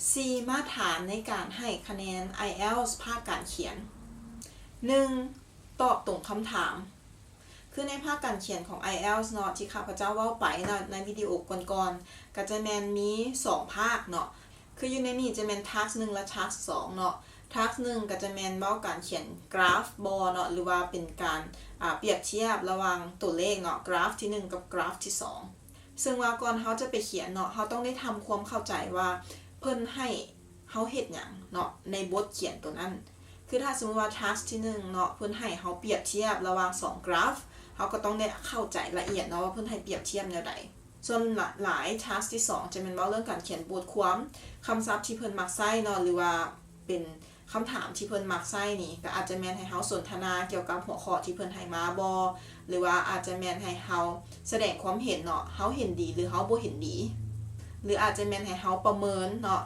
ສີ່ ມາດຕະຖານໃນການໃຫ້ຄະແນນໄອເອລສພາກການຂຽນ. ໜຶ່ງ ຕອບຕົງຄຳຖາມ. ຄືໃນພາກການຂຽນຂອງໄອເອລສເນາະ ທີ່ຂ້າພະເຈົ້າເວົ້າໄປເນາະ ໃນວິດີໂອກ່ອນໆ ກໍຈະແມ່ນມີສອງພາກເນາະ. ຄືຢູ່ໃນນີ້ຈະແມ່ນທັກໜຶ່ງ ແລະ ທັກສອງເນາະ. ທັກໜຶ່ງກໍຈະແມ່ນເວົ້າການຂຽນກຣາຟບໍເນາະ ຫຼືວ່າເປັນການ ອາ ປຽບທຽບລະຫວ່າງຕົວເລກເນາະ ກຣາຟທີໜຶ່ງກັບກຣາຟທີສອງ. ເຊິ່ງວ່າກ່ອນເຮົາຈະໄປຂຽນເນາະ ເຮົາຕ້ອງໄດ້ທຳຄວາມເຂົ້າໃຈວ່າເພິ່ນໃຫ້ເຮົາເຮັດຫຍັງເນາະ ໃນບົດຂຽນຕົວນັ້ນ. ຄືຖ້າສົມມຸດວ່າທັກທີໜຶ່ງເນາະ ເພິ່ນໃຫ້ເຮົາປຽບທຽບລະຫວ່າງສອງກຣາຟ ເຮົາກໍຕ້ອງໄດ້ເຂົ້າໃຈລະອຽດເນາະວ່າເພິ່ນໃຫ້ປຽບທຽບແນວໃດ. ສ່ວນຫຼາຍທັກທີສອງຈະແມ່ນເວົ້າເລື່ອງການຂຽນບົດຄວາມ, ຄຳສັບທີ່ເພິ່ນມັກໃຊ້ເນາະ ຫຼືວ່າເປັນຄຳຖາມທີ່ເພິ່ນມັກໃຊ້ນີ້ ກໍອາດຈະແມ່ນໃຫ້ເຮົາສົນທະນາກ່ຽວກັບຫົວຂໍ້ທີ່ເພິ່ນໃຫ້ມາບໍ ຫຼືວ່າອາດຈະແມ່ນໃຫ້ເຮົາສະແດງຄວາມເຫັນເນາະ ເຮົາເຫັນດີ ຫຼື ເຮົາບໍ່ເຫັນດີ ຫຼື ອາດຈະແມ່ນໃຫ້ເຮົາປະເມີນເນາະ.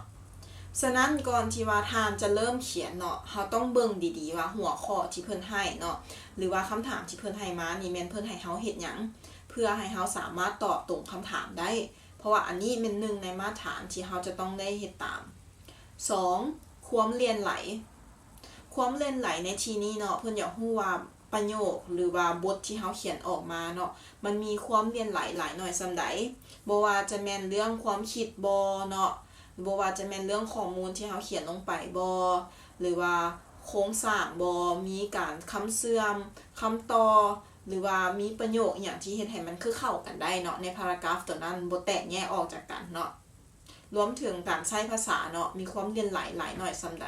ສະນັ້ນ ກ່ອນທີ່ວ່າທ່ານຈະເລີ່ມຂຽນເນາະ ເຮົາຕ້ອງເບິ່ງດີໆວ່າຫົວຂໍ້ທີ່ເພິ່ນໃຫ້ເນາະ ຫຼືວ່າຄຳຖາມທີ່ເພິ່ນໃຫ້ມານີ້ ແມ່ນເພິ່ນໃຫ້ເຮົາເຮັດຫຍັງ ເພື່ອໃຫ້ເຮົາສາມາດຕອບຕົງຄຳຖາມໄດ້ ເພາະວ່າອັນນີ້ແມ່ນໜຶ່ງໃນມາດຕະຖານທີ່ເຮົາຈະຕ້ອງໄດ້ເຮັດຕາມ. ສອງ ຄວາມຫຼິ່ງໄຫຼ. ຄວາມຫຼິ່ງໄຫຼໃນທີ່ນີ້ເນາະ ເພິ່ນຢາກຮູ້ວ່າປະໂຫຍກ ຫຼືວ່າບົດທີ່ເຮົາຂຽນອອກມາເນາະ ມັນມີຄວາມຫຼິ່ງໄຫຼຫຼາຍໜ້ອຍສ່ຳໃດ. ບໍ່ວ່າຈະແມ່ນເລື່ອງຄວາມຄິດບໍເນາະ, ບໍ່ວ່າຈະແມ່ນເລື່ອງຂໍ້ມູນທີ່ເຮົາຂຽນລົງໄປບໍ ຫຼືວ່າໂຄງສ້າງບໍ, ມີການຄຳເຊື່ອມ, ຄຳຕໍ່ ຫຼືວ່າມີປະໂຫຍກອີ່ຫຍັງທີ່ເຮັດໃຫ້ມັນຄືເຂົ້າກັນໄດ້ເນາະ ໃນພາຣາກຣາຟຕົວນັ້ນ ບໍ່ແຕກແຍກອອກຈາກກັນເນາະ. ລວມເຖິງການໃຊ້ພາສາເນາະ ມີຄວາມຫຼິ່ງໄຫຼຫຼາຍໜ້ອຍສ່ຳໃດ.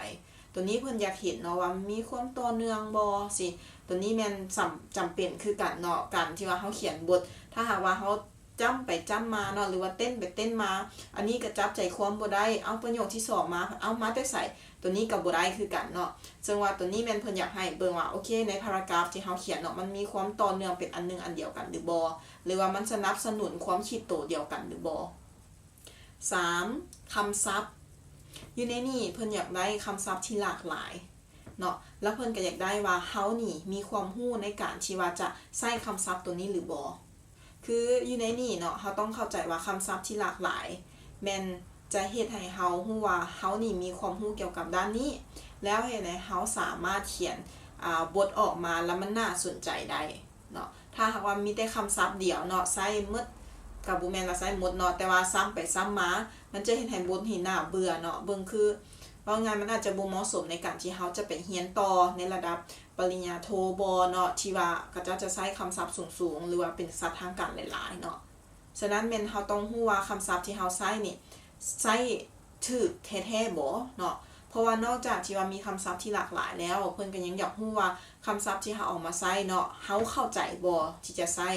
ຕົວນີ້ເພິ່ນຢາກເຫັນເນາະວ່າມີຄວາມຕໍ່ເນື່ອງບໍຊີ້. ຕົວນີ້ແມ່ນຈຳ ຈຳເປັນຄືກັນເນາະ ການທີ່ວ່າເຮົາຂຽນບົດ ຖ້າຫາກວ່າເຮົາຈ້ຳໄປຈ້ຳມາເນາະ ຫຼືວ່າເຕັ້ນໄປເຕັ້ນມາ ອັນນີ້ກໍຈັບໃຈຄວາມບໍ່ໄດ້ ເອົາປະໂຫຍກທີສອງມາ ເອົາມາແຕ່ໃສ ຕົວນີ້ກໍບໍ່ໄດ້ຄືກັນເນາະ. ເຊິ່ງວ່າຕົວນີ້ແມ່ນເພິ່ນຢາກໃຫ້ເບິ່ງວ່າ ໂອເຄ ໃນພາຣາກຣາຟທີ່ເຮົາຂຽນເນາະ ມັນມີຄວາມຕໍ່ເນື່ອງເປັນອັນໜຶ່ງອັນດຽວກັນຫຼືບໍ່ ຫຼືວ່າມັນສະໜັບສະໜູນຄວາມຄິດໂຕດຽວກັນຫຼືບໍ່. ສາມ ຄຳສັບ. ຢູ່ໃນນີ້ເພິ່ນຢາກໄດ້ຄຳສັບທີ່ຫຼາກຫຼາຍເນາະ ແລະ ເພິ່ນກໍຢາກໄດ້ວ່າເຮົານີ້ມີຄວາມຮູ້ໃນການທີ່ວ່າຈະໃຊ້ຄຳສັບຕົວນີ້ຫຼືບໍ່. ຄືຢູ່ໃນນີ້ເນາະ ເຮົາຕ້ອງເຂົ້າໃຈວ່າຄຳສັບທີ່ຫຼາກຫຼາຍ ແມ່ນຈະເຮັດໃຫ້ເຮົາຮູ້ວ່າເຮົານີ້ມີຄວາມຮູ້ກ່ຽວກັບດ້ານນີ້ ແລ້ວເຮັດໃຫ້ເຮົາສາມາດຂຽນ ອາ ບົດອອກມາ ແລ້ວມັນໜ້າສົນໃຈໄດ້ເນາະ. ຖ້າຫາກວ່າມີແຕ່ຄຳສັບດຽວເນາະ ໃຊ້ໝົດ ກໍບໍ່ແມ່ນວ່າໃຊ້ໝົດເນາະ ແຕ່ວ່າຊ້ຳໄປຊ້ຳມາ ມັນຈະເຮັດໃຫ້ບົດນີ້ໜ້າເບື່ອເນາະ. ເບິ່ງຄື ເວົ້າງ່າຍ ມັນອາດຈະບໍ່ເໝາະສົມໃນການທີ່ເຮົາຈະໄປຮຽນຕໍ່ໃນລະດັບປະລິນຍາໂທບໍເນາະ ທີ່ວ່າເຂົາເຈົ້າຈະໃຊ້ຄຳສັບສູງໆ ຫຼືວ່າເປັນສັບທາງການຫຼາຍໆເນາະ. ສະນັ້ນແມ່ນເຮົາຕ້ອງຮູ້ວ່າຄຳສັບທີ່ເຮົາໃຊ້ນີ້ ໃຊ້ຖືກແທ້ໆບໍເນາະ. ເພາະວ່ານອກຈາກທີ່ວ່າມີຄຳສັບທີ່ຫຼາກຫຼາຍແລ້ວ ເພິ່ນກໍຍັງຢາກຮູ້ວ່າຄຳສັບທີ່ເຮົາເອົາມາໃຊ້ເນາະ ເຮົາເຂົ້າໃຈບໍທີ່ຈະໃຊ້.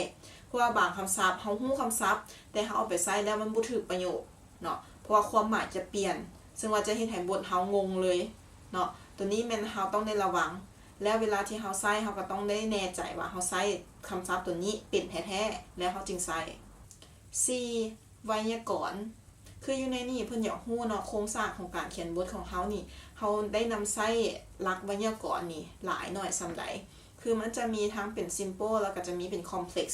ເພາະວ່າບາງຄຳສັບ ເຮົາຮູ້ຄຳສັບ ແຕ່ເຮົາເອົາໄປໃຊ້ແລ້ວມັນບໍ່ຖືກປະໂຫຍກ ເນາະ ເພາະວ່າຄວາມໝາຍຈະປ່ຽນ ເຊິ່ງວ່າຈະເຮັດໃຫ້ບົດເຮົາງົງເລີຍເນາະ. ຕົວນີ້ແມ່ນເຮົາຕ້ອງໄດ້ລະວັງ ແລ້ວເວລາທີ່ເຮົາໃຊ້ ເຮົາກໍຕ້ອງໄດ້ແນ່ໃຈວ່າເຮົາໃຊ້ຄຳສັບຕົວນີ້ເປັນແທ້ໆ ແລ້ວເຮົາຈຶ່ງໃຊ້. ສີ່ ໄວຍາກອນ. ຄືຢູ່ໃນນີ້ເພິ່ນຢາກຮູ້ເນາະ ໂຄງສ້າງຂອງການຂຽນບົດຂອງເຮົານີ້ ເຮົາໄດ້ນຳໃຊ້ຫຼັກໄວຍາກອນນີ້ຫຼາຍໜ້ອຍສ່ຳໃດ. ຄືມັນຈະມີທັງເປັນ simple ແລ້ວກໍຈະມີເປັນ complex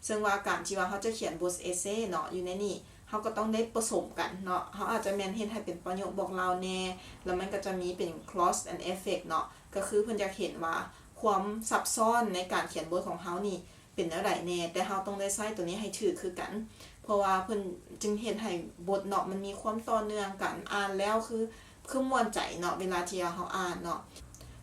ເຊິ່ງວ່າການທີ່ວ່າເຮົາຈະຂຽນບົດ essay ເນາະ ຢູ່ໃນນີ້ ເຮົາກໍຕ້ອງໄດ້ປະສົມກັນເນາະ. ເຮົາອາດຈະແມ່ນເຮັດໃຫ້ເປັນປະໂຫຍກບອກເລົ່າແດ່ ແລ້ວມັນກໍຈະມີເປັນ clause and effect ເນາະ ກໍຄືເພິ່ນຢາກເຫັນວ່າຄວາມຊັບຊ້ອນໃນການຂຽນບົດຂອງເຮົານີ້ເປັນແນວໃດແດ່ ແຕ່ເຮົາຕ້ອງໄດ້ໃຊ້ຕົວນີ້ໃຫ້ຖືກຄືກັນ ເພາະວ່າເພິ່ນຈຶ່ງເຮັດໃຫ້ບົດເນາະ ມັນມີຄວາມຕໍ່ເນື່ອງກັນ ອ່ານແລ້ວຄື ຄືມ່ວນໃຈເນາະ ເວລາທີ່ເຮົາອ່ານເນາະ.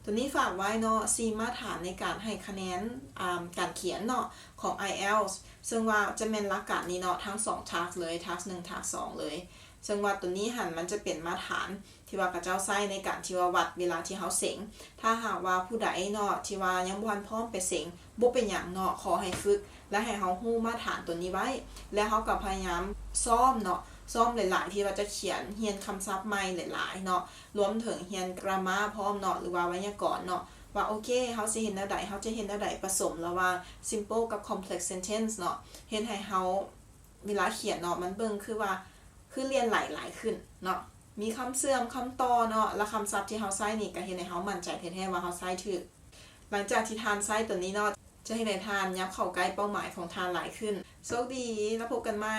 ຕົວນີ້ຝາກໄວ້ເນາະ ສີ່ ມາດຕະຖານໃນການໃຫ້ຄະແນນ ອາ ການຂຽນເນາະ ຂອງ IELTS ເຊິ່ງວ່າຈະແມ່ນຫຼັກການນີ້ເນາະ ທັງສອງ task ເລີຍ task ໜຶ່ງ task ສອງ ເລີຍ. ເຊິ່ງວ່າຕົວນີ້ຫັ້ນ ມັນຈະເປັນມາດຕະຖານທີ່ວ່າເຂົາເຈົ້າໃຊ້ໃນການທີ່ວ່າວັດເວລາທີ່ເຮົາເສັງ. ຖ້າຫາກວ່າຜູ້ໃດເນາະ ທີ່ວ່າຍັງບໍ່ທັນພ້ອມໄປເສັງ ບໍ່ເປັນຫຍັງເນາະ ຂໍໃຫ້ຝຶກ ແລະ ໃຫ້ເຮົາຮູ້ມາດຕະຖານຕົວນີ້ໄວ້ ແລ້ວເຮົາກໍພະຍາຍາມຊ້ອມເນາະ ຊ້ອມຫຼາຍໆ ທີ່ວ່າຈະຂຽນ ຮຽນຄຳສັບໃໝ່ຫຼາຍໆເນາະ ລວມເຖິງຮຽນ grammar ພ້ອມເນາະ ຫຼືວ່າໄວຍາກອນເນາະ ວ່າ ໂອເຄ ເຮົາຊິເຮັດແນວໃດ ເຮົາຈະເຮັດແນວໃດ ປະສົມລະຫວ່າງ simple ກັບ complex sentence ເນາະ ເຮັດໃຫ້ເຮົາ ເວລາຂຽນເນາະ ມັນເບິ່ງຄືວ່າ ຄືຫຼຽນໄຫຼຫຼາຍຂຶ້ນເນາະ ມີຄຳເຊື່ອມ ຄຳຕໍ່ເນາະ ແລະ ຄຳສັບທີ່ເຮົາໃຊ້ນີ້ ກໍເຮັດໃຫ້ເຮົາໝັ້ນໃຈແທ້ໆວ່າເຮົາໃຊ້ຖືກ. ຫຼັງຈາກທີ່ທ່ານໃຊ້ຕົວນີ້ເນາະ ຈະເຮັດໃຫ້ທ່ານຫຍັບເຂົ້າໃກ້ເປົ້າໝາຍຂອງທ່ານຫຼາຍຂຶ້ນ. ໂຊກດີ ແລ້ວພົບກັນໃໝ່.